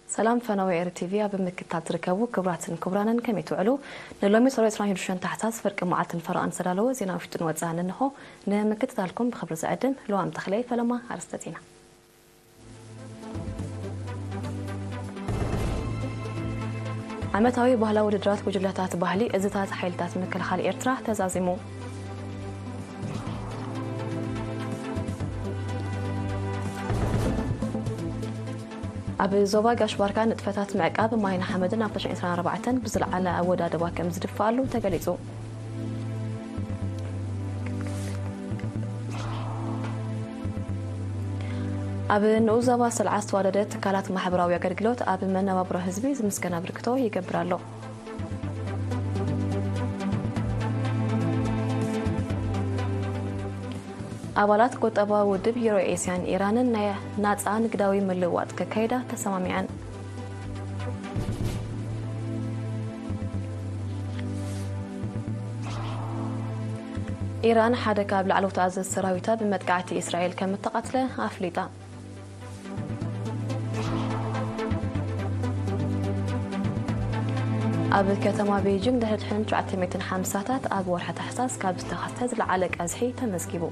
ሰላም ፈነወ ኤሪ ቲቪ ኣብ ምክትታል ትርከቡ ክቡራትን ክቡራንን ከመይ ትውዕሉ? ንሎሚ ሰሮ ዕስራን ሽዱሽተን ታሕሳስ ፍርቂ መዓልትን ፈረቓን ዝተዳለወ ዜና ውሽጥን ወፃእን እንሆ። ንምክትታልኩም ብኽብሪ ዝዕድም ልዋም ተኽለይ። ፈለማ ኣርእስተ ዜና። ዓመታዊ ባህላዊ ውድድራት ጉጅለታት ባህሊ እዝታት ሓይልታት ምክልኻል ኤርትራ ተዛዚሙ። ኣብ ዞባ ጋሽ ባርካ ንጥፈታት ምዕቃብ ማይን ሓመድን ኣብ ዕስራን ዕስራን ኣርባዕተን ብዝለዓለ ኣወዳድባ ከም ዝድፍኣሉ ተገሊጹ። ኣብ ንኡስ ዞባ ሰልዓ ዝተዋደደ ትካላት ማሕበራዊ ኣገልግሎት ኣብ መነባብሮ ህዝቢ ዝምስገን ኣበርክቶ ይገብር ኣሎ። ኣባላት ቁጠባዊ ውድብ ዩሮ ኤስያን ኢራንን ናይ ናጻ ንግዳዊ ምልውዋጥ ከካይዳ ተሰማሚዐን። ኢራን ሓደ ካብ ላዕለዎት ኣዘዝቲ ሰራዊታ ብመጥቃዕቲ እስራኤል ከም እተቐትለ ኣፍሊጣ። ኣብ ከተማ ቤጂንግ ድሕሪ ትሽዓተ ሚእትን ሓምሳታት ኣብ ወርሒ ታሕሳስ ካብ ዝተኸስተ ዝለዓለ ቀዝሒ ተመዝጊቡ።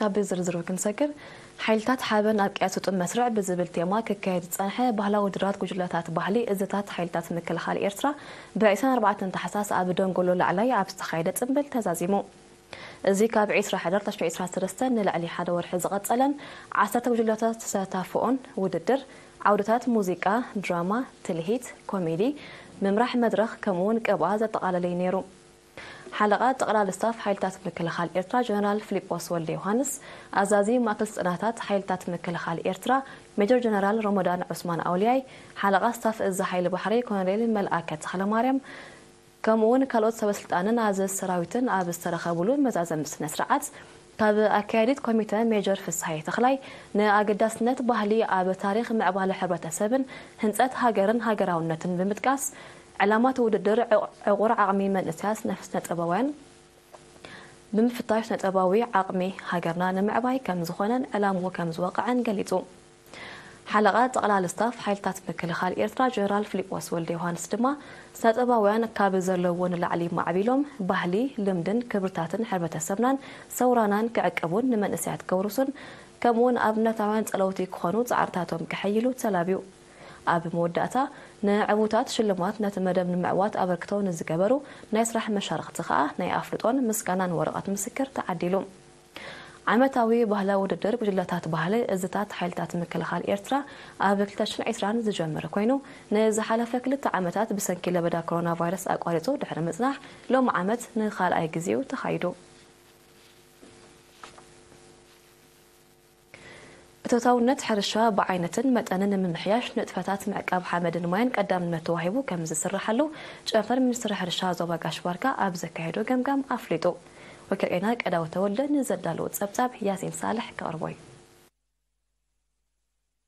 ናብ ዝርዝሩ ክንሰግር፣ ሓይልታት ሓበን ኣብ ቅያ ስጡም መስርዕ ብዝብል ቴማ ክካየድ ዝጸንሐ ባህላዊ ውድድራት ጉጅለታት ባህሊ እዝታት ሓይልታት ምክልኻል ኤርትራ ብ ዕስራን ኣርባዕተን ታሕሳስ ኣብ ደንጎሎ ላዕላይ ኣብ ዝተኻየደ ጽምብል ተዛዚሙ። እዚ ካብ ዕስራ ሕዳር ዕስራን ዕስራን ሰለስተን ንልዕሊ ሓደ ወርሒ ዝቐጸለን ዓሰርተ ጉጅለታት ዝተሳተፍኦን ውድድር፣ ዓውድታት ሙዚቃ፣ ድራማ፣ ትልሂት፣ ኮሜዲ፣ ምምራሕ መድረኽ ከምኡ'ውን ቅብኣ ዘጠቓለለ እዩ ነይሩ። ሓለቓ ጠቕላሊ ስታፍ ሓይልታት ምክልኻል ኤርትራ ጀነራል ፊሊጶስ ወልደ ዮሃንስ፣ ኣዛዚ ማእከል ስልጠናታት ሓይልታት ምክልኻል ኤርትራ ሜጀር ጀነራል ሮሞዳን ዑስማን ኣውልያይ፣ ሓለቓ ስታፍ እዚ ሓይሊ ባሕሪ ኮሎኔል መልኣከ ተኽለማርያም፣ ከምኡ እውን ካልኦት ሰበ ስልጣንን ኣዘዝቲ ሰራዊትን ኣብ ዝተረኸብሉ መዛዘሚ ስነ ስርዓት፣ ካብ ኣካያዲት ኮሚተ ሜጀር ፍስሃየ ተኽላይ ንኣገዳስነት ባህሊ ኣብ ታሪኽ ምዕባለ ሕብረተሰብን ህንፀት ሃገርን ሃገራውነትን ብምጥቃስ፣ ዕላማ እቲ ውድድር ዕቑ-፣ ዕቑር ዓቕሚ መንእሰያት ስነ-፣ ስነ-ጥበባውያን ብምፍታሽ ስነ-ጥበባዊ ዓቕሚ ሃገርና ንምዕባይ ከም ዝኾነን ዕላምኡ ከም ዝወቕዐን ገሊጹ። ሓለቓ ጠቕላሊ ስታፍ ሓይልታት ምክልኻል ኤርትራ ጀነራል ፊሊጶስ ወልደ ዮሃንስ ድማ፣ ስነ-ጥበባውያን ካብ ዘለዎ ንላዕሊ ማዕቢሎም፣ ባህሊ፣ ልምድን ክብርታትን ሕብረተሰብናን ሰውራናን ክዕቅቡን ንመንእሰያት ከውርሱን፣ ከምኡውን ኣብነታውያን ጸለውቲ ክኾኑ ጻዕርታቶም ከሐይሉ ተላብዩ። ኣብ መወዳእታ፣ ንዕዉታት ሽልማት ነቲ መደብ ንምዕዋት ኣበርክቶ ንዝገበሩ ናይ ስራሕ መሻርኽቲ ከኣ ናይ ኣፍልጦን ምስጋናን ወረቐት ምስክር ተዓዲሉ። ዓመታዊ ባህላዊ ውድድር ጉጅለታት ባህሊ እዝታት ሓይልታት ምክልኻል ኤርትራ ኣብ ክልተ ሽሕን ዕስራን ዝጀመረ ኮይኑ፣ ንዝሓለፈ ክልተ ዓመታት ብሰንኪ ለበዳ ኮሮና ቫይረስ ኣቋሪጹ ድሕሪ ምጽናሕ፣ ሎሚ ዓመት ንኻልኣይ ግዜኡ ተኻይዱ። እቶታውነት ሕርሻ ብዓይነትን መጠንን ንምምሕያሽ ንጥፈታት ምዕቃብ ሓመድን ማይን ቀዳምነት ተዋሂቡ ከም ዝስርሓሉ ጨንፈር ሚኒስትሪ ሕርሻ ዞባ ጋሽ ባርካ ኣብ ዘካየዶ ገምጋም ኣፍሊጡ። ወኪል ዜና ቀዳው ተወልደ ንዘዳለዎ ጸብጻብ ያሲን ሳልሕ ክቕርቦ እዩ።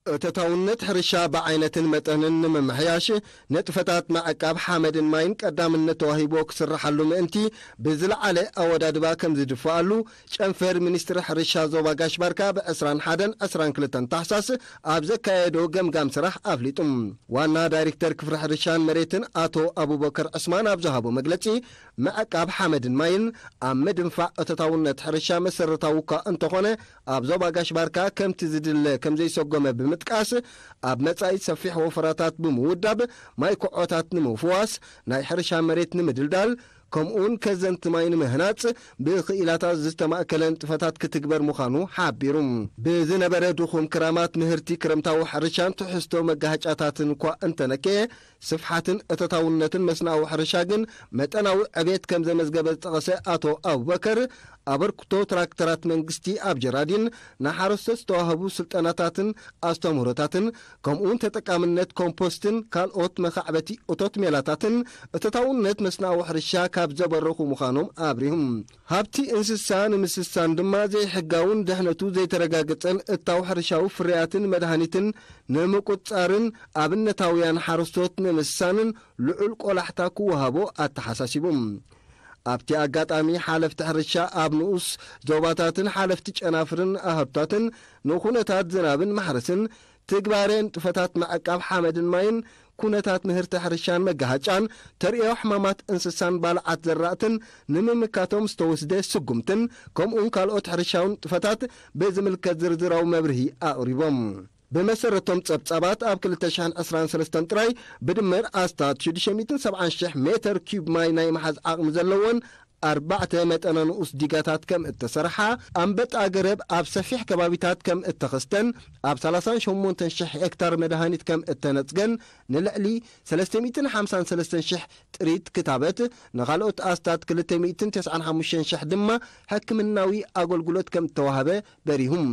እቶታውነት ሕርሻ ብዓይነትን መጠንን ንምምሕያሽ ንጥፈታት ምዕቃብ ሓመድን ማይን ቀዳምነት ተዋሂቦ ክስርሓሉ ምእንቲ ብዝለዓለ ኣወዳድባ ከም ዝድፍኣሉ ጨንፈር ሚኒስትሪ ሕርሻ ዞባ ጋሽ ባርካ ብ ዕስራን ሓደን ዕስራን ክልተን ታሕሳስ ኣብ ዘካየዶ ገምጋም ስራሕ ኣፍሊጡ። ዋና ዳይሬክተር ክፍሊ ሕርሻን መሬትን ኣቶ ኣቡበከር ዕስማን ኣብ ዝሃቦ መግለጺ፣ ምዕቃብ ሓመድን ማይን ኣብ ምድንፋዕ እቶታውነት ሕርሻ መሰረታዊ እኳ እንተኾነ፣ ኣብ ዞባ ጋሽ ባርካ ከምቲ ዝድለ ከም ዘይሰጎመ ብምጥቃስ፣ ኣብ መጻኢ ሰፊሕ ወፈራታት ብምውዳብ ማይ ኩዖታት ንምፍዋስ፣ ናይ ሕርሻ መሬት ንምድልዳል፣ ከምኡውን ከዘንቲ ማይ ንምህናጽ ብኽኢላታት ዝተማእከለ ንጥፈታት ክትግበር ምዃኑ ሓቢሩ። ብዝነበረ ድኹም ክራማት ምህርቲ ክረምታዊ ሕርሻን ትሕዝቶ መጋሃጫታትን እኳ እንተነከየ፣ ስፍሓትን እቶታውነትን መስናዊ ሕርሻ ግን መጠናዊ ዕቤት ከም ዘመዝገበ ዝጠቐሰ ኣቶ ኣቡበከር፣ ኣበርክቶ ትራክተራት መንግስቲ ኣብ ጀራዲን፣ ንሓረስቶት ዝተዋህቡ ስልጠናታትን ኣስተምህሮታትን፣ ከምኡውን ተጠቃምነት ኮምፖስትን ካልኦት መኻዕበቲ እቶት ሜላታትን እቶታውነት መስናዊ ሕርሻ ካብ ዘበረኹ ምዃኖም ኣብሪሁም። ሃብቲ እንስሳ ንምስሳን ድማ ዘይሕጋውን ድሕነቱ ዘይተረጋገጸን እታው ሕርሻዊ ፍርያትን መድሃኒትን ንምቁጽጻርን ኣብነታውያን ሓረስቶት ንምስሳንን ልዑል ቆላሕታ ክወሃቦ ኣተሓሳሲቡ። ኣብቲ ኣጋጣሚ ሓለፍቲ ሕርሻ ኣብ ንኡስ ዞባታትን ሓለፍቲ ጨናፍርን ኣሃዱታትን ንኹነታት ዝናብን ማሕረስን ትግባረ ንጥፈታት ምዕቃብ ሓመድን ማይን ኩነታት ምህርቲ ሕርሻን መጋሃጫን ተርእዮ ሕማማት እንስሳን ባልዓት ዘራእትን ንምምካቶም ዝተወስደ ስጉምትን ከምኡውን ካልኦት ሕርሻዊ ንጥፈታት ብዝምልከት ዝርዝራዊ መብርሂ ኣቕሪቦም። ብመሰረቶም ጸብጻባት ኣብ ክልተ ሽሕን ዕስራን ሰለስተን ጥራይ ብድምር ኣስታት ሽዱሽተ ሚእትን ሰብዓን ሽሕ ሜተር ኪዩብ ማይ ናይ መሓዝ ዓቕሚ ዘለዎን ኣርባዕተ መጠነ ንኡስ ዲጋታት ከም እተሰርሓ፣ ኣንበጣ ገረብ ኣብ ሰፊሕ ከባቢታት ከም እተኸስተን ኣብ ሰላሳን ሸሞንተን ሽሕ ሄክታር መድሃኒት ከም እተነጽገን ንልዕሊ ሰለስተ ሚእትን ሓምሳን ሰለስተን ሽሕ ጥሪት ክታበት ንኻልኦት ኣስታት ክልተ ሚእትን ተስዓን ሓሙሽተን ሽሕ ድማ ሕክምናዊ ኣገልግሎት ከም እተዋህበ በሪሁም።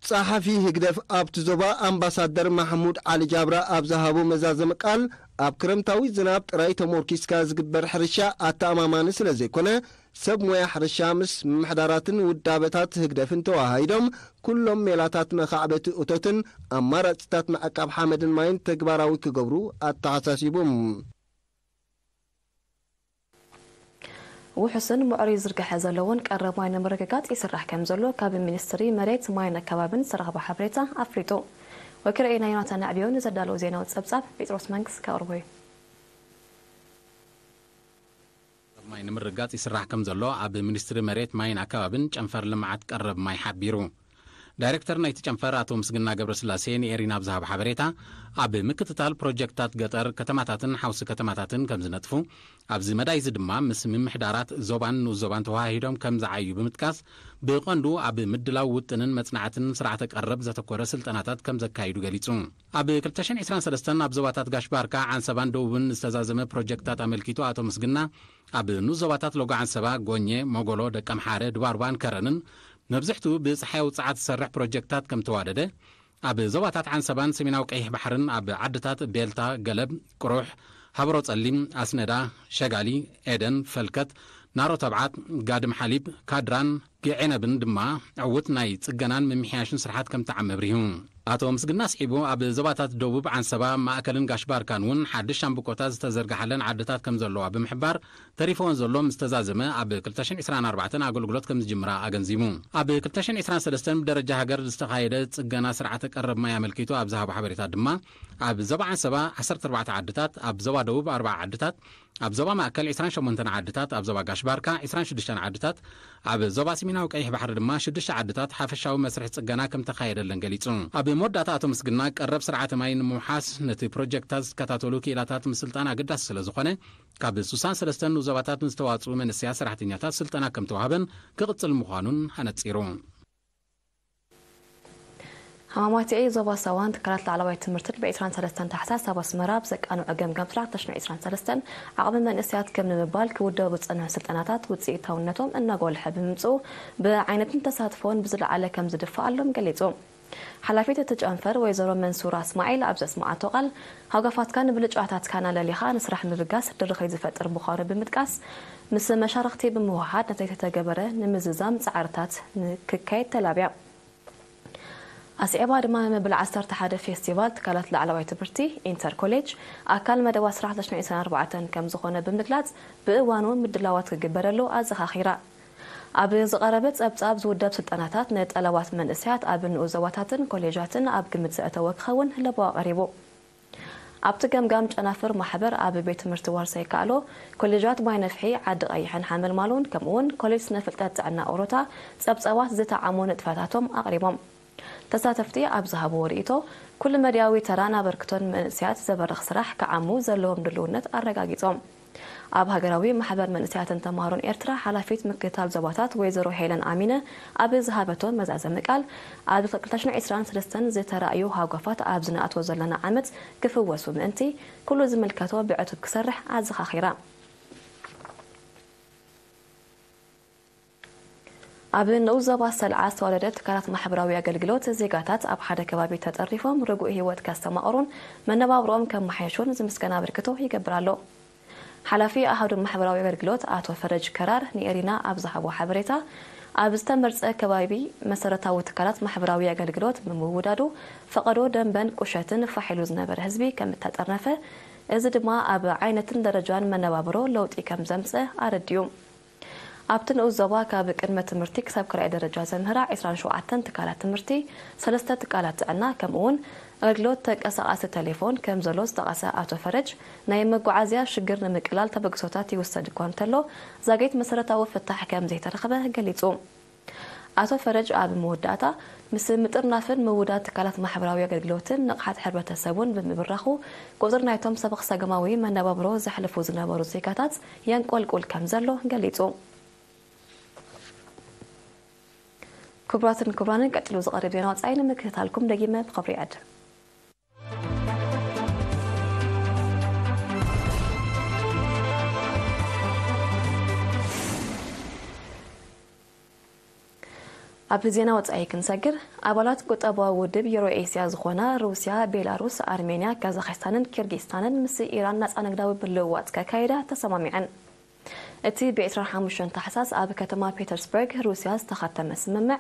ጸሓፊ ህግደፍ ኣብቲ ዞባ ኣምባሳደር ማሕሙድ ዓሊ ጃብራ ኣብ ዝሃቦ መዛዘሚ ቃል፣ ኣብ ክረምታዊ ዝናብ ጥራይ ተሞርኪስካ ዝግበር ሕርሻ ኣተኣማማኒ ስለ ዘይኮነ፣ ሰብ ሞያ ሕርሻ ምስ ምምሕዳራትን ውዳበታት ህግደፍን ተወሃሂዶም ኩሎም ሜላታት መኻዕበቲ እቶትን ኣማራጺታት ምዕቃብ ሓመድን ማይን ተግባራዊ ክገብሩ ኣተሓሳሲቡ። ውሑስን ምዕሩይ ዝርግሐ ዘለዎን ቀረብ ማይ ንምርግጋጽ ይስራሕ ከም ዘሎ ካብ ሚኒስትሪ መሬት ማይን ኣከባብን ዝተረኽበ ሓበሬታ ኣፍሊጡ። ወኪል ርኢና ዮናታን ኣዕብዮ ንዘዳለዎ ዜናዊ ጸብጻብ ጴጥሮስ መንግስ ከቕርቦ እዩ። ማይ ንምርጋጽ ይስራሕ ከም ዘሎ ኣብ ሚኒስትሪ መሬት ማይን ኣከባብን ጨንፈር ልምዓት ቀረብ ማይ ሓቢሩ። ዳይሬክተር ናይቲ ጨንፈር ኣቶ ምስግና ገብረስላሴ ንኤሪና ኣብ ዝሃቦ ሓበሬታ፣ ኣብ ምክትታል ፕሮጀክትታት ገጠር ከተማታትን ሓውሲ ከተማታትን ከም ዝነጥፉ፣ ኣብዚ መዳይ እዚ ድማ ምስ ምምሕዳራት ዞባን ንኡስ ዞባን ተወሃሂዶም ከም ዝዓዩ ብምጥቃስ፣ ብቐንዱ ኣብ ምድላው ውጥንን መጽናዕትን ስርዓተ ቀረብ ዘተኮረ ስልጠናታት ከም ዘካይዱ ገሊጹ። ኣብ ክልተ ሽሕን ዕስራን ሰለስተን ኣብ ዞባታት ጋሽ ባርካ፣ ዓንሰባን ደቡብን ዝተዛዘመ ፕሮጀክትታት ኣመልኪቱ ኣቶ ምስግና፣ ኣብ ንኡስ ዞባታት ሎጎ ዓንሰባ፣ ጎኘ፣ ሞጎሎ፣ ደቀምሓረ፣ ድባርባን ከረንን መብዝሕትኡ ብጸሓያዊ ጸዓት ዝሰርሕ ፕሮጀክትታት ከም ተዋደደ፣ ኣብ ዞባታት ዓንሰባን ሰሜናዊ ቀይሕ ባሕርን ኣብ ዓድታት ቤልታ፣ ገለብ፣ ቅሩሕ፣ ሃበሮ ጸሊም፣ ኣስነዳ፣ ሸጋሊ፣ ኤደን፣ ፈልከት፣ ናሮ ተብዓት፣ ጋድም ሓሊብ፣ ካድራን ግዔነብን ድማ ዕዉት ናይ ጽገናን ምምሕያሽን ስርሓት ከም ተዓመ ኣብሪሁ። ኣቶ ምስግና ኣስዒቡ፣ ኣብ ዞባታት ደቡብ ዓንሰባ፣ ማእከልን ጋሽ ባርካን እውን ሓድሽ ሻምብቆታት ዝተዘርግሓለን ዓድታት ከም ዘለዋ ብምሕባር፣ ተሪፍወን ዘሎ ምስ ተዛዘመ ኣብ ክልተ ሽሕን ዕስራን ኣርባዕተን ኣገልግሎት ከም ዝጅምራ ኣገንዚቡ። ኣብ ክልተ ሽሕን ዕስራን ሰለስተን ብደረጃ ሃገር ዝተኻየደ ጽገና ስርዓተ ቀረብ ማይ ኣመልኪቱ ኣብ ዝሃቦ ሓበሬታ ድማ፣ ኣብ ዞባ ዓንሰባ ዓሰርተ ኣርባዕተ ዓድታት፣ ኣብ ዞባ ደቡብ ኣርብዓ ዓድታት፣ ኣብ ዞባ ማእከል ዕስራን ሸሞንተን ዓድታት፣ ኣብ ዞባ ጋሽ ባርካ ዕስራን ሽዱሽተን ዓድታት፣ ኣብ ዞባ ሰሜናዊ ቀይሕ ባሕሪ ድማ ሽዱሽተ ዓድታት ሓፈሻዊ መስርሕ ጽገና ከም ተኻየደለን ገሊጹ። ኣብ መወዳእታ ኣቶ ምስግና፣ ቀረብ ስርዓተ ማይ ንምውሓስ ነቲ ፕሮጀክትታት ዝከታተሉ ክኢላታት ምስልጣን ኣገዳሲ ስለ ዝኾነ፣ ካብ ስሳን ሰለስተን ንኡስ ዞባታት ንዝተዋጽኡ መንእሰያት ሰራሕተኛታት ስልጠና ከም ተዋህበን ክቕጽል ምዃኑን ኣነጺሩ። ሃማማትኤ ዞባ ሳዋን ትካላት ላዕለዋይ ትምህርትን ብ ዕስራን ሰለስተን ታሕሳስ ኣብ ኣስመራ ብዘቃንዖ ገምጋም ስራሕ ተሽኖ ዕስራን ሰለስተን ዓቕሚ መንእሰያት ከም ንምባል ክውደቡ ዝጸንሑ ስልጠናታት ውጽኢታውነቶም እናጎልሐ ብምምጽኡ ብዓይነትን ተሳትፎን ብዝለዓለ ከም ዝድፋኣሎም ገሊጹ። ሓላፊት እቲ ጨንፈር ወይዘሮ መንሱራ እስማዒል ኣብ ዘስመዓቶ ቃል፣ ሃጓፋትካ ንብልጫታትካ እናለሊኻ ንስራሕ ምብጋስ ድርኺት ዝፈጥር ምዃኑ ብምጥቃስ፣ ምስ መሻርኽቲ ብምውህሃድ ነቲ ዝተገበረ ንምዝዛም ጻዕርታት ክካየድ ተላብያ። ኣስዒባ ድማ መበል ዓሰርተ ሓደ ፌስቲቫል ትካላት ላዕለዋይ ትምህርቲ ኢንተር ኮሌጅ ኣካል መደባት ስራሕ ተሽኖ ዕስራን ኣርባዕተን ከም ዝኾነ ብምግላጽ፣ ብእዋኑ ምድላዋት ክግበረሉ ኣዘኻኺራ። ኣብ ዝቐረበ ጸብጻብ ዝውደብ ስልጠናታት ንጠለባት መንእሰያት ኣብ ንኡስ ዞባታትን ኮሌጃትን ኣብ ግምት ዘእተወ ክኸውን ለበዋ ቀሪቡ። ኣብቲ ገምጋም ጨናፍር ማሕበር ኣብ ቤት ትምህርቲ ዋርሳይ ካእሎ፣ ኮሌጃት ማይ ነፍሒ፣ ዓዲ ቀይሕን ሓመልማሎን ከምኡውን ኮሌጅ ስነ ፍልጠት ጥዕና ኦሮታ ጸብጻባት ዝተዓሙ ንጥፈታቶም ኣቕሪቦም። ተሳተፍቲ ኣብ ዝሃብዎ ርእይቶ፣ ኩሉ መድያዊ ተራን ኣበርክቶን መንእሰያት ዘበርኽ ስራሕ ክዓሙ ዘለዎም ድልውነት ኣረጋጊጾም። ኣብ ሃገራዊ ማሕበር መንእሰያትን ተምሃሮን ኤርትራ ሓላፊት ምክትታል ዞባታት ወይዘሮ ሄለን ኣሚነ ኣብ ዝሃበቶ መዛዘሚ ቃል፣ ኣብ ክልተ ሽሕን ዕስራን ሰለስተን ዝተራእዩ ሃጓፋት ኣብ ዝነኣትዎ ዘለና ዓመት ክፍወሱ ምእንቲ ኩሉ ዝምልከቶ ብዕቱብ ክሰርሕ ኣዘኻኺራ። ኣብ ንኡስ ዞባ ሰልዓ ዝተዋደደ ትካላት ማሕበራዊ ኣገልግሎት ዜጋታት ኣብ ሓደ ከባቢ ተጠርኒፎም ርጉእ ህይወት ከስተማቕሩን መነባብሮኦም ከመሓየሹን ዝምስገን ኣበርክቶ ይገብር ኣሎ። ሓላፊ ኣሃዱ ማሕበራዊ ኣገልግሎት ኣቶ ፈረጅ ከራር ንኤሪና ኣብ ዝሃቦ ሓበሬታ፣ ኣብ ዝተመርጸ ከባቢ መሰረታዊ ትካላት ማሕበራዊ ኣገልግሎት ብምውዳዱ ፈቐዶ ደንበን ቁሸትን ፋሕ ኢሉ ዝነበረ ህዝቢ ከም እተጠርነፈ፣ እዚ ድማ ኣብ ዓይነትን ደረጃን መነባብሮ ለውጢ ከም ዘምጸ ኣረዲኡ። ኣብቲ ንኡስ ዞባ ካብ ቅድመ ትምህርቲ ክሳብ ካልኣይ ደረጃ ዘምህራ ዕስራን ሸውዓተን ትካላት ትምህርቲ፣ ሰለስተ ትካላት ጥዕና፣ ከምኡ'ውን ኣገልግሎት ተንቀሳቓሲ ቴሌፎን ከም ዘሎ ዝጠቐሰ ኣቶ ፈረጅ፣ ናይ መጓዓዝያ ሽግር ንምቅላል ተበግሶታት ይውሰድ እኳ እንተሎ፣ ዛጊት መሰረታዊ ፍታሕ ከም ዘይተረኽበ ገሊጹ። ኣቶ ፈረጅ ኣብ መወዳእታ፣ ምስ ምጥርናፍን ምውዳድ ትካላት ማሕበራዊ ኣገልግሎትን ንቕሓት ሕብረተሰቡን ብምብራኹ፣ ቁጽሪ ናይቶም ሰበኽ ሰገማዊ መነባብሮ ዘሕልፉ ዝነበሩ ዜጋታት የንቆልቁል ከም ዘሎ ገሊጹ። ክቡራትን ክቡራንን፣ ቀጺሉ ዝቐርብ ዜና ወጻኢ ንምክትታልኩም ደጊመ ብኽብሪ ይዕድም። ኣብ ዜና ወጻኢ ክንሰግር፣ ኣባላት ቁጠባዊ ውድብ ዩሮ ኤስያ ዝኾና ሩስያ፣ ቤላሩስ፣ ኣርሜንያ፣ ካዛኽስታንን ኪርጊስታንን ምስ ኢራን ናጻ ንግዳዊ ምልውዋጥ ከካይዳ ተሰማሚዐን። እቲ ብ25 ታሕሳስ ኣብ ከተማ ፔተርስበርግ ሩስያ ዝተኸተመ ስምምዕ፣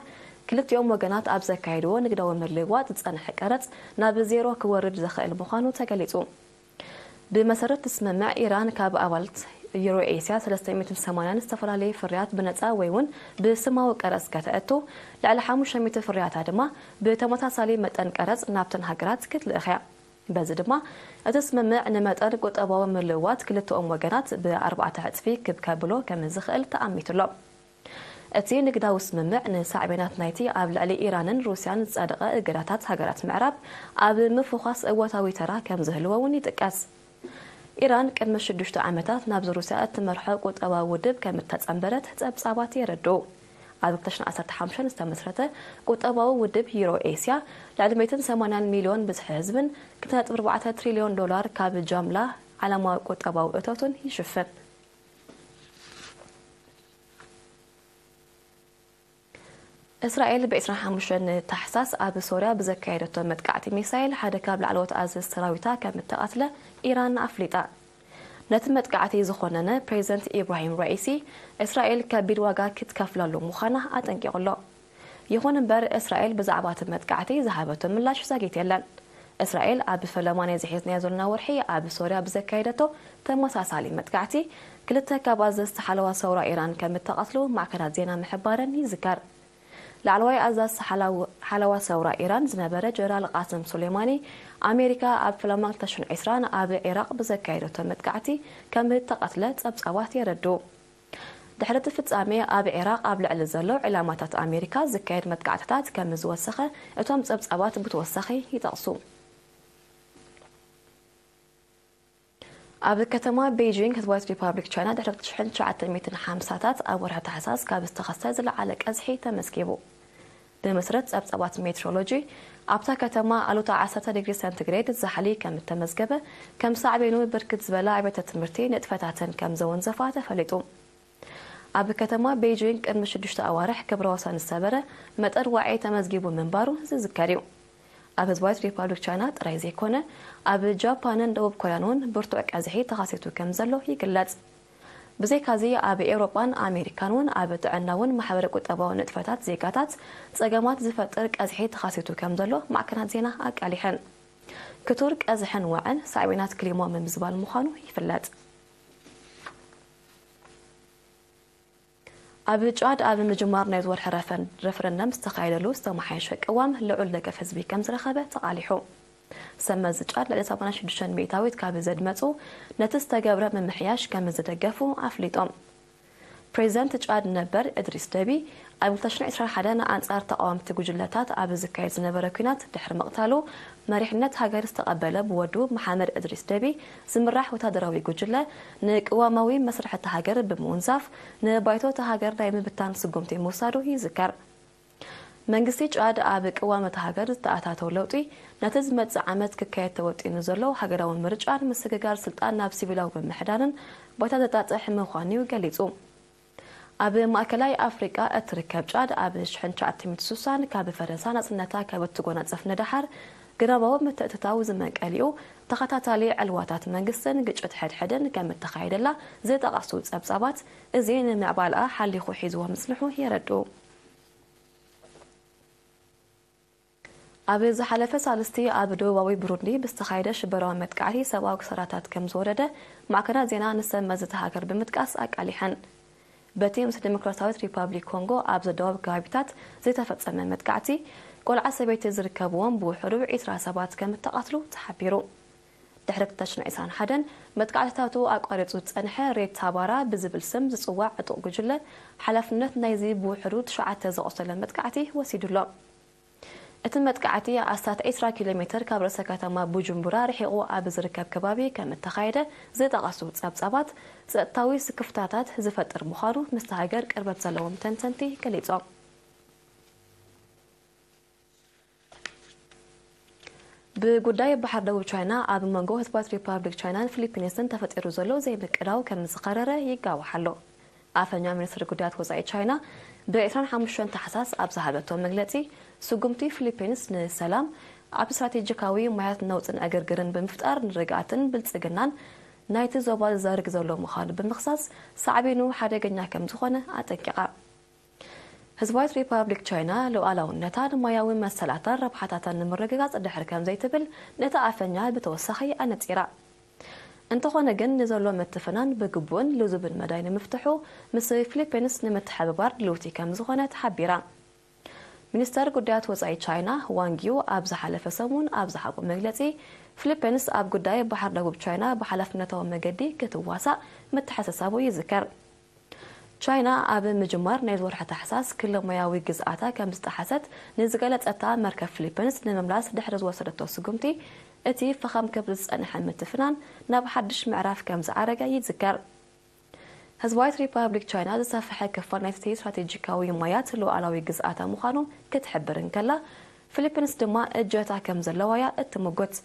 ክልቲኦም ወገናት ኣብ ዘካየድዎ ንግዳዊ ምልውዋጥ ዝጸንሐ ቀረጽ ናብ ዜሮ ክወርድ ዘኽእል ምዃኑ ተገሊጹ። ብመሰረት እቲ ስምምዕ፣ ኢራን ካብ ኣባላት ዩሮ ኤስያ ሰለስተ ሚእትን ሰማንያን ዝተፈላለዩ ፍርያት ብነጻ ወይ እውን ብስማዊ ቀረጽ ከተእቱ፣ ልዕሊ ሓሙሽተ ሚእቲ ፍርያታ ድማ ብተመሳሳሊ መጠን ቀረጽ ናብተን ሃገራት ክትልእኽ እያ። በዚ ድማ፣ እቲ ስምምዕ ንመጠን ቁጠባዊ ምልውዋጥ ክልተኦም ወገናት ብኣርባዕተ ዕጽፊ ክብ ከብሎ ከም ዝኽእል ተኣሚቱ ኣሎ። እቲ ንግዳዊ ስምምዕ ንሳዕቤናት ናይቲ ኣብ ልዕሊ ኢራንን ሩስያን ዝጸደቐ እገዳታት ሃገራት ምዕራብ ኣብ ምፍዃስ እወታዊ ተራ ከም ዝህልዎ እውን ይጥቀስ። ኢራን ቅድሚ ሽዱሽተ ዓመታት ናብዚ ሩስያ እትመርሖ ቁጠባዊ ውድብ ከም እተጸንበረት ጸብጻባት የረድኡ። ኣብ ክልተ ሽሕን ዓሰርተ ሓሙሽተን ዝተመስረተ ቁጠባዊ ውድብ ዩሮ ኤስያ፣ ልዕሊ ሚእትን ሰማንያን ሚልዮን ብዝሒ ህዝብን ክልተ ነጥቢ ኣርባዕተ ትሪልዮን ዶላር ካብ ጃምላ ዓለማዊ ቁጠባዊ እቶትን ይሽፍን። እስራኤል ብ25 ታሕሳስ ኣብ ሶርያ ብዘካየደቶ መጥቃዕቲ ሚሳይል ሓደ ካብ ላዕለዎት ኣዘዝቲ ሰራዊታ ከም እተቐትለ ኢራን ኣፍሊጣ። ነቲ መጥቃዕቲ ዝኾነነ ፕሬዚደንት ኢብራሂም ራኢሲ፣ እስራኤል ከቢድ ዋጋ ክትከፍለሉ ምዃና ኣጠንቂቑ ኣሎ። ይኹን እምበር፣ እስራኤል ብዛዕባ እቲ መጥቃዕቲ ዝሃበቶ ምላሽ ዛጊት የለን። እስራኤል ኣብ ፈለማ ናይ ዝሒዝናዮ ዘለና ወርሒ ኣብ ሶርያ ብዘካየደቶ ተመሳሳሊ መጥቃዕቲ፣ ክልተ ካብ ኣዘዝቲ ሓለዋ ሰውራ ኢራን ከም እተቐትሉ ማዕከናት ዜና ምሕባረን ይዝከር። ላዕለዋይ ኣዛዚ ሓላው-፣ ሓለዋ ሰውራ ኢራን ዝነበረ ጀነራል ቃስም ሱሌማኒ፣ ኣሜሪካ ኣብ ፈለማ ክልተ ሽሕን ዕስራን ኣብ ዒራቕ ብዘካየደቶ መጥቃዕቲ ከም እተቐትለ ጸብጻባት የረድኡ። ድሕሪ እቲ ፍጻሜ፣ ኣብ ዒራቕ ኣብ ልዕሊ ዘሎ ዒላማታት ኣሜሪካ ዝካየድ መጥቃዕትታት ከም ዝወሰኸ እቶም ጸብጻባት ብተወሳኺ ይጠቕሱ። ኣብ ከተማ ቤይጂንግ ህዝባዊት ሪፓብሊክ ቻይና፣ ድሕሪ ክልተ ሽሕን ትሽዓተ ሚእትን ሓምሳታት ኣብ ወርሒ ታሕሳስ ካብ ዝተኸስተ ዝለዓለ ቀዝሒ ተመዝጊቡ። ብመሰረት ጸብጻባት ሜትሮሎጂ፣ ኣብታ ከተማ ኣሉታ ዓሰርተ ዲግሪ ሰንቲግሬድ ዛሕሊ ከም እተመዝገበ፣ ከም ሳዕቤኑ ብርክት ዝበላ ኣብያተ ትምህርቲ ንጥፈታተን ከም ዘወንዘፋ ተፈሊጡ። ኣብ ከተማ ቤይጂንግ ቅድሚ ሽዱሽተ ኣዋርሕ ክብረ ወሰን ዝሰበረ መጠን ዋዒ ተመዝጊቡ ምንባሩ ዝዝከር እዩ። ኣብ ህዝባዊት ሪፓብሊክ ቻይና ጥራይ ዘይኮነ፣ ኣብ ጃፓንን ደቡብ ኮርያን እውን ብርቱዕ ቀዝሒ ተኸሲቱ ከም ዘሎ ይግለጽ። ብዘይካዚ፣ ኣብ ኤውሮጳን ኣሜሪካን እውን ኣብ ጥዕናውን ማሕበረ ቁጠባዊ ንጥፈታት ዜጋታት ጸገማት ዝፈጥር ቀዝሒ ተኸሲቱ ከም ዘሎ ማዕከናት ዜና ኣቃሊሐን። ክቱር ቀዝሕን ዋዕን ሳዕቤናት ክሊማ ምምዝባል ምዃኑ ይፍለጥ። ኣብ ጫድ ኣብ ምጅማር ናይዚ ወርሒ ረፈን-፣ ረፈረንደም ዝተኻየደሉ ዝተመሓየሸ ቅዋም ልዑል ደገፍ ህዝቢ ከም ዝረኸበ ተቓሊሑ። ሰብ መዚ ጫድ ልዕሊ ሰማንያን ሽዱሽተን ሚእታዊት ካብ ዘድመጹ ነቲ ዝተገብረ ምምሕያሽ ከም ዝደገፉ ኣፍሊጦም። ፕሬዚደንት ጫድ ነበር እድሪስ ደቢ ኣብ ክልተ ሽሕን ዕስራን ሓደን ኣንጻር ተቓወምቲ ጉጅለታት ኣብ ዝካየድ ዝነበረ ኲናት ድሕሪ ምቕታሉ፣ መሪሕነት ሃገር ዝተቐበለ ብወዱ መሓመድ እድሪስ ደቢ ዝምራሕ ወታደራዊ ጉጅለ ንቅዋማዊ መስርሕ እታ ሃገር ብምውንዛፍ፣ ንባይቶ እታ ሃገር ናይ ምብታን ስጉምቲ ምውሳዱ ይዝከር። መንግስቲ ጫድ ኣብ ቅዋም እታ ሃገር ዝተኣታተው ለውጢ፣ ነቲ ዝመጽእ ዓመት ክካየድ ተወጢኑ ዘሎ ሃገራዊ ምርጫን ምስግጋር ስልጣን ናብ ሲቪላዊ ምምሕዳርን ባይታ ዘጣጥሕ ምዃኑ'ዩ ገሊጹ። ኣብ ማእከላይ ኣፍሪቃ እትርከብ ጫድ፣ ኣብ ሽሕን ትሽዓተ ሚእትን ስሳን ካብ ፈረንሳ ናጽነታ ካብ እትጎናጸፍ ንደሓር፣ ግዳማዊ ምትእትታው ዝመንቀሊኡ ተኸታታሊ ዕልዋታት መንግስትን ግጭት ሕድሕድን ከም እተኻየደላ ዝጠቐሱ ጸብጻባት፣ እዚ ንምዕባለኣ ሓሊኹ ሒዝዎ ምጽንሑ የረድኡ። ኣብ ዝሓለፈ ሳልስቲ ኣብ ደቡባዊ ብሩንዲ ብዝተኻየደ ሽበራዊ መጥቃዕቲ ሰብኣዊ ክሳራታት ከም ዝወረደ ማዕከናት ዜና ንሰብ መዚ እታ ሃገር ብምጥቃስ ኣቃሊሐን። በቲ ምስ ዲሞክራሲያዊት ሪፓብሊክ ኮንጎ ኣብ ዘደዋብ ከባቢታት ዝተፈጸመ መጥቃዕቲ፣ ቆልዓ ሰበይቲ ዝርከብዎም ብውሕዱ ዒስራ ሰባት ከም እተቐትሉ ተሓቢሩ። ድሕሪ ክልተ ሽሕን ዕስራን ሓደን መጥቃዕትታቱ ኣቋሪጹ ዝጸንሐ ሬድ ታባራ ብዝብል ስም ዝጽዋዕ ዕጡቕ ጉጅለ፣ ሓላፍነት ናይዚ ብውሕዱ ትሽዓተ ዘቑሰለ መጥቃዕቲ ወሲዱ ኣሎ። እቲ መጥቃዕቲ ኣስታት ዒስራ ኪሎ ሜተር ካብ ርእሰ ከተማ ቡጁምቡራ ርሒቑ ኣብ ዝርከብ ከባቢ ከም እተኻየደ ዝጠቐሱ ጸብጻባት፣ ጸጥታዊ ስክፍታታት ዝፈጥር ምዃኑ ምስቲ ሃገር ቅርበት ዘለዎም ተንተንቲ ገሊጾም። ብጉዳይ ባሕሪ ደቡብ ቻይና ኣብ መንጎ ህዝባዊት ሪፓብሊክ ቻይናን ፊሊፒንስን ተፈጢሩ ዘሎ ዘይምቅዳው ከም ዝኸረረ ይጋዋሕ ኣሎ። ኣፈኛ ሚኒስትሪ ጉዳያት ወጻኢ ቻይና ብ ዕስራን ሓሙሽተን ታሕሳስ ኣብ ዝሃበቶ መግለጺ፣ ስጉምቲ ፊሊፒንስ ንሰላም ኣብ ስትራቴጂካዊ ማያት ነውጽን ዕግርግርን ብምፍጣር ንርግኣትን ብልጽግናን ናይቲ ዞባ ዝዛርግ ዘሎ ምዃኑ ብምኽሳስ፣ ሳዕቤኑ ሓደገኛ ከም ዝኾነ ኣጠንቂቓ። ህዝባዊት ሪፓብሊክ ቻይና ሉዓላውነታን ማያዊ መሰላታን ረብሓታታን ንምርግጋጽ ድሕር ከም ዘይትብል ነታ ኣፈኛ ብተወሳኺ ኣነጺራ። እንተኾነ ግን፣ ንዘሎ ምትፍናን ብግቡእን ልዙብን መዳይ ንምፍትሑ ምስ ፊሊፒንስ ንምትሕብባር ድልውቲ ከም ዝኾነ ተሓቢራ። ሚኒስተር ጉዳያት ወጻኢ ቻይና ዋንግ ዩ ኣብ ዝሓለፈ ሰሙን ኣብ ዝሃቦ መግለጺ፣ ፊሊፒንስ ኣብ ጉዳይ ባሕሪ ደቡብ ቻይና ብሓላፍነታዊ መገዲ ክትዋሳእ ምትሕስሳቡ ይዝከር። ቻይና ኣብ ምጅማር ናይዚ ወርሒ ታሕሳስ ክልተ ማያዊ ግዝኣታ ከም ዝጠሓሰት ንዝገለጸታ መርከብ ፊሊፒንስ ንምምላስ ድሕሪ ዝወሰደቶ ስጉምቲ፣ እቲ ፈኸም ክብል ዝጸንሐ ምትፍናን ናብ ሓድሽ ምዕራፍ ከም ዝዓረገ ይዝከር። ህዝባዊት ሪፓብሊክ ቻይና ዝሰፍሐ ክፋል ናይቲ ስትራቴጂካዊ ማያት ሉዓላዊ ግዝኣታ ምዃኑ ክትሕብር እንከላ፣ ፊሊፒንስ ድማ እጀታ ከም ዘለዋያ እትምጉት።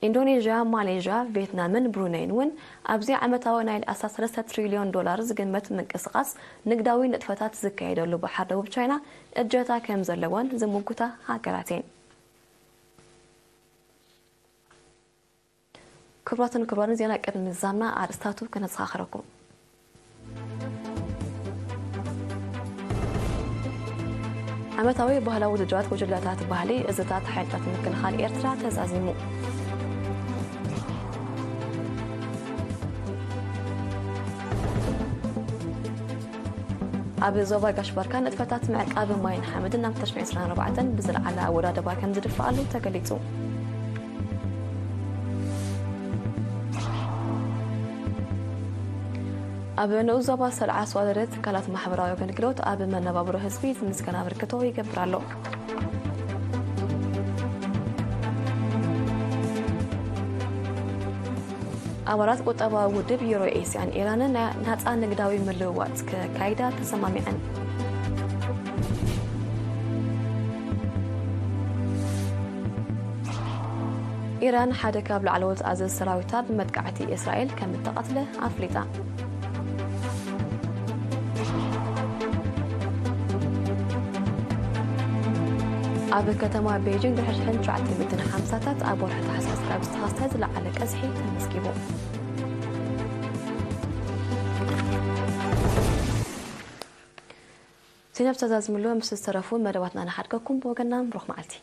ኢንዶኔዥያ፣ ማሌዥያ፣ ቪየትናምን ብሩነይን እውን ኣብዚ ዓመታዊ ናይ ኣስታት ሰለስተ ትሪልዮን ዶላር ዝግመት ምንቅስቓስ ንግዳዊ ንጥፈታት ዝካየደሉ ባሕሪ ደቡብ ቻይና እጀታ ከም ዘለወን ዝምጉታ ሃገራት እየን። ክቡራትን ክቡራን፣ ዜና ቅድሚ ምዛምና ኣርእስታቱ ከነዘኻኽረኩም። ዓመታዊ ባህላዊ ውድድራት ጉጅለታት ባህሊ እዝታት ሓይልታት ምክልኻል ኤርትራ ተዛዚሙ። ኣብ ዞባ ጋሽ ባርካ ንጥፈታት ምዕቃብ ማይን ሓመድን ናብ ክልተ ሽሕን ዕስራን ኣርባዕተን ብዝለዓለ ኣወዳድባ ከም ዝድፍኣሉ ተገሊጹ። ኣብ ንኡስ ዞባ ሰልዓ ዝተዋደደ ትካላት ማሕበራዊ ኣገልግሎት ኣብ መነባብሮ ህዝቢ ዝምስገን ኣበርክቶ ይገብር ኣሎ። ኣባላት ቁጠባዊ ውድብ ዩሮ ኤስያን ኢራንን ናይ ናጻ ንግዳዊ ምልውዋጥ ከካይዳ ተሰማሚዐን። ኢራን ሓደ ካብ ላዕለዎት ኣዘዝቲ ሰራዊታ ብመጥቃዕቲ እስራኤል ከም እተቐትለ ኣፍሊጣ። ኣብ ከተማ ቤጂንግ ድሕሪ ሽሕን ትሽዓተ ሚእትን ሓምሳታት ኣብ ወርሒ ታሕሳስ ካብ ዝተኸስተ ዝለዓለ ቀዝሒ ተመዝጊቡ። ዜና ብተዛዝምሉ ምስ ዝተረፉ መደባትና ንሓድገኩም። ብወገንና ብሩኽ መዓልቲ።